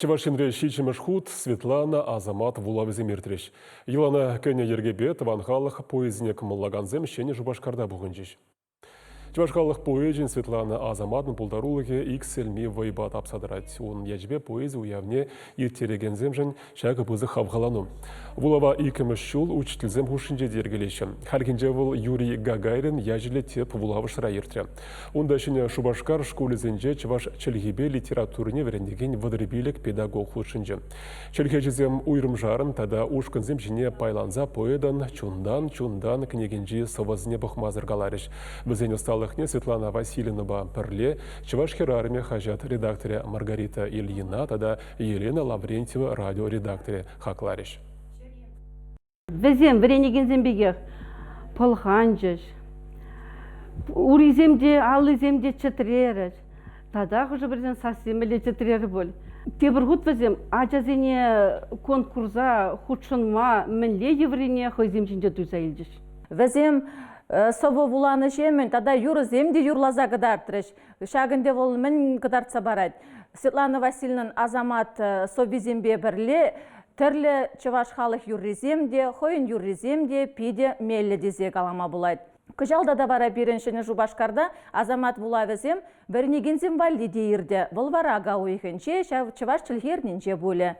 Чӑваш Енре ҫиччӗмӗш хут Светлана Асамат вулавӗсем иртрӗҫ. Йӑлана кӗнӗ йӗркепе тӑван халӑх поэзине кӑмӑллакансем Ҫӗнӗ Шупашкарта пухӑнчӗҫ. Чӑваш халӑх поэчӗн Светлана Асаматӑн пултарулӑхӗ иксӗлми вӑйпа тапса тӑрать. Ун ячӗпе поэзи уявне ирттерекенсемшӗн ҫакӑ пысӑк хавхалану. Вулава иккӗмӗш ҫул учительсем хушшинче те йӗркелеҫҫӗ. Хальхинче вӑл Юрий Гагарин ячӗллӗ тӗп вулавӑшра иртрӗ. Унта Ҫӗнӗ Шупашкар шкулӗсенче чӑваш чӗлхипе литературине вӗрентекен 35 педагог хутшӑнчӗ. Чӗлхеҫӗсем уйрӑмшарӑн тата ушкӑнсем ҫине пайланса поэтӑн чунтан-чунтан кӗнекинчи сӑвӑсене пӑхмасӑр каларӗҫ. Вӗсен ӑсталӑхне Светлана Васильевнӑпа пӗрле Чӑваш хӗрарӑмӗ хаҫат редакторӗ Маргарита Ильина тата Елена Лаврентьева радио редакторӗ хакларӗҫ. Вӗсем вӗренекенсем пекех пӑлханчӗҫ. Урисем те, аллисем те чӗтрерӗҫ. Тата хӑшӗ-пӗрисен сасси мӗнле чӗтрерӗ пуль. Тепӗр хут вӗсем ачасене конкурса хутшӑнма мӗнле йывӑррине хӑйсем ҫинче туйса илчӗҫ. Вӗсем сӑвӑ вуланӑҫемӗн тата юрӑсем те юрласа кӑтартрӗҫ. Ҫак ӗнтӗ вӑл мӗн кӑтартса парать? Светлана Васильевнӑн Асамат сӑввисемпе пӗрле тӗрлӗ чӑваш халӑх юррисем те, хӑйӗн юррисем те питӗ меллӗ тесе калама пулать. Кӑҫал тата вара пирӗн Ҫӗнӗ Шупашкарта Асамат вулавӗсем вӗренекенсем валли те иртӗ. Вӑл вара ака уйӑхӗнче ҫав чӑваш чӗлхи эрнинче пулӗ.